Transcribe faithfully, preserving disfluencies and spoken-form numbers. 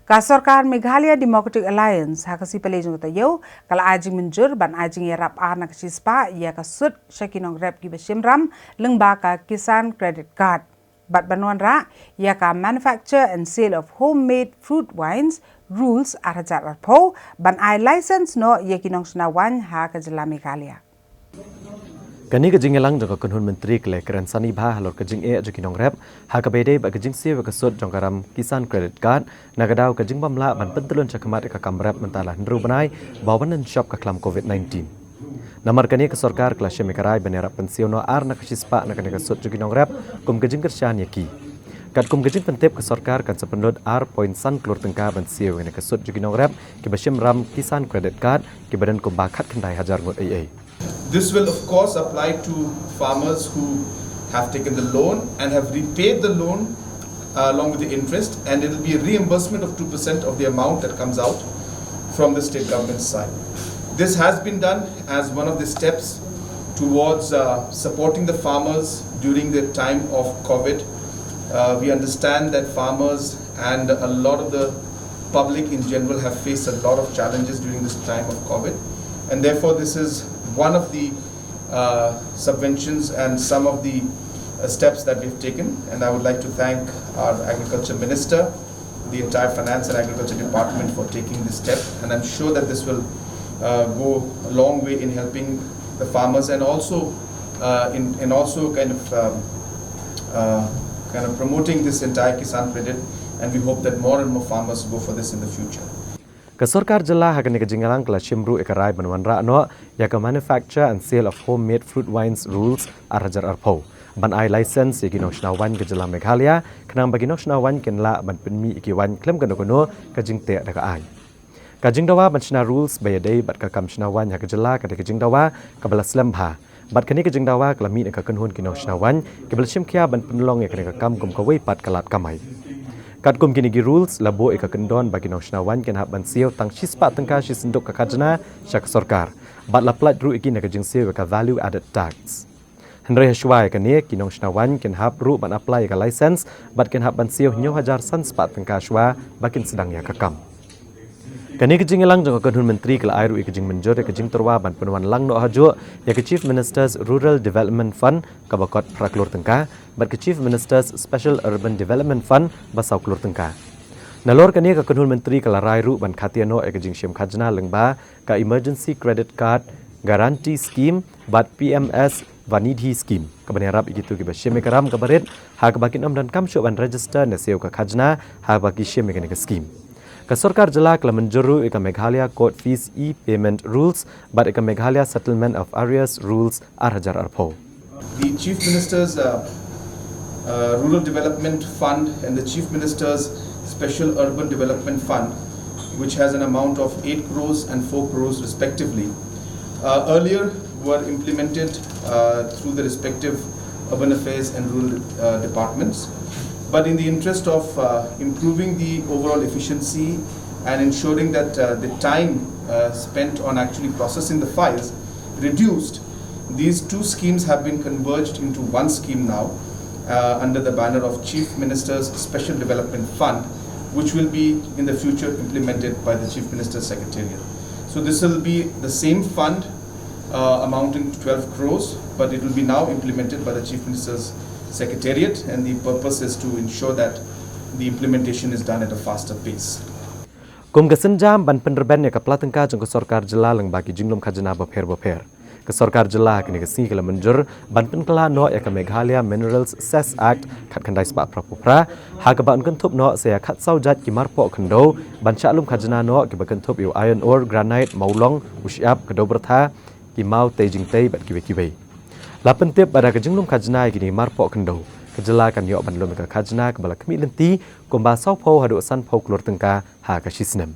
Ka sorkar Meghalaya Democratic Alliance ha ka sngi Palei jong ka taïew ka la ai jingmynjur ban ai jingïarap ar na ka shispah ïa ka sut sha ki nongrep kiba shim ram lyngba ka Kisan Credit Card bad ban wanrah ïa ka Manufacture and Sale of Homemade Fruit Wines Rules ar hajar arphew ban ai license noh ïa ki nongshna wine ha ka jylla Meghalaya. Kane ka jingïalang jong ka kynhun myntri ka la kren sani bha halor ka jingeh jong ki nongrep ha kaba ïadei bad ka jingsiew ïa ka sut jong ka ram Kisan Credit Card, na ka daw ka jingbym lah ban pyntyllun shakhmat ïa ka kam rep mynta la hynriew bnai ba wan nang shop ka khlam covid nineteen. Namar kane ka sorkar ka la shim ïa ka rai ban ïarap pynsiew noh ar na ka shispah na kane ka sut jong ki nongrep kum ka jingkyrshan ïa ki. Katkum ka jingpyntip, ka sorkar kan sa pynlut ar point san klur tyngka ban siew ïa kane ka sut jong ki nongrep kiba shim ram Kisan Credit Card kiba don kumba khatkhyndai hajar ngut ei ei. This will, of course, apply to farmers who have taken the loan and have repaid the loan, uh, along with the interest, and it'll be a reimbursement of two percent of the amount that comes out from the state government's side. This has been done as one of the steps towards, uh, supporting the farmers during the time of covid. Uh, we understand that farmers and a lot of the public in general have faced a lot of challenges during this time of covid, and therefore this is one of the, uh, subventions and some of the, uh, steps that we've taken. And I would like to thank our agriculture minister, the entire finance and agriculture department for taking this step. And I'm sure that this will, uh, go a long way in helping the farmers and also, uh, in, in also kind of, um, uh, kind of promoting this entire Kisan Credit. And we hope that more and more farmers go for this in the future. Ka sorkar jylla ha kane ka jingïalang ka la shim ruh ïa ka rai ban wanrah noh ïa ka Manufacture and Sale of Homemade Fruit Wines Rules ar hajar arphew ban ai license ïa ki nongshna wine ka jylla Meghalaya, khnang ba ki nongshna wine kin lah ban pynmih ïa ki wine khlem kano kano ka jingteh da ka aiñ. Ka jingdawa ban shna rules ba ïadei bad ka kam shna wine ha ka jylla ka dei ka jingdawa kaba la slem bha. Bad kane ka jingdawa ka la mih na ka kynhun ki nongshna wine kiba la shim khia ban pynlong ïa kane ka kam kum kawei pat ka lad kamai. Katkum kine ki rules, la buh ïa ka kyndon ba ki nongshna wine kin hap ban siew tang shispah tyngka shi synduk ka khajna sha ka sorkar. Bad la pyllait ruh ïa ki na ka jingsiew ïa ka value added tax. Hynrei ha shuwa ïa kane, ki nongshna wine kin hap ruh ban apply ïa ka license bad kin hap ban siew hynñiew hajar san spah tyngka shuwa ba kin sdang ïa ka kam. Kane ka jingïalang jong ka kynhun myntri ka la ai ruh ïa ka jingmynjur ïa ka jingtyrwa ban pynwan lang noh hajuh ïa ka Chief Minister's Rural Development Fund kaba kot phra klur tyngka bad ka Chief Minister's Special Urban Development Fund ba saw klur tyngka. Nalor kane, ka kynhun myntri ka la rai ruh ban khatiar noh ïa ka jingshim khajna lyngba ka Emergency Credit Card Guarantee Scheme bad P M S Vanidhi Scheme, kaban ïarap ïa kito kiba shim ïa ka ram kaba rit ha kaba kin ym donkam shuh ban register ne siew ka khajna haba ki shim ïa kane ka scheme. Ka sorkar jylla ka la mynjur ruh ïa ka Meghalaya Court Fees E-Payment Rules bad ïa ka Meghalaya Settlement of Arrears Rules ar hajar arphew. The Chief Minister's, uh, uh, Rural Development Fund and the Chief Minister's Special Urban Development Fund, which has an amount of eight crores and four crores respectively, uh, earlier were implemented, uh, through the respective urban affairs and rural, uh, departments. But in the interest of, uh, improving the overall efficiency and ensuring that, uh, the time, uh, spent on actually processing the files reduced, these two schemes have been converged into one scheme now, uh, under the banner of Chief Minister's Special Development Fund, which will be in the future implemented by the Chief Minister's Secretariat. So this will be the same fund, uh, amounting to twelve crores, but it will be now implemented by the Chief Minister's Secretariat, and the purpose is to ensure that the implementation is done at a faster pace. Kum ka sienjam ban pynrben ïa ka pla tyngka jong ka sorkar jylla lyngba ki jinglum khajna bapher bapher, ka sorkar jylla ha kane ka sngi ka la mynjur ban pynkylla noh ïa ka Meghalaya Minerals Cess Act khatkhyndai spah phraphew phra, ha kaba yn kynthup noh sa ïa khatsaw jait ki marpoh khyndew ban shah lum khajna noh, kiba kynthup ïa u iron ore, granite, mawlong, u shyiap, ka dew byrtha, ki maw tei jingtei bad kiwei kiwei. La pyntip ba da ka jinglum khajna ïa kine ki marpoh khyndew, ka jylla kan ïoh ban lum ïa ka khajna kaba la khmih lynti kumba sawphew haduh sanphew klur tyngka ha ka shisnem.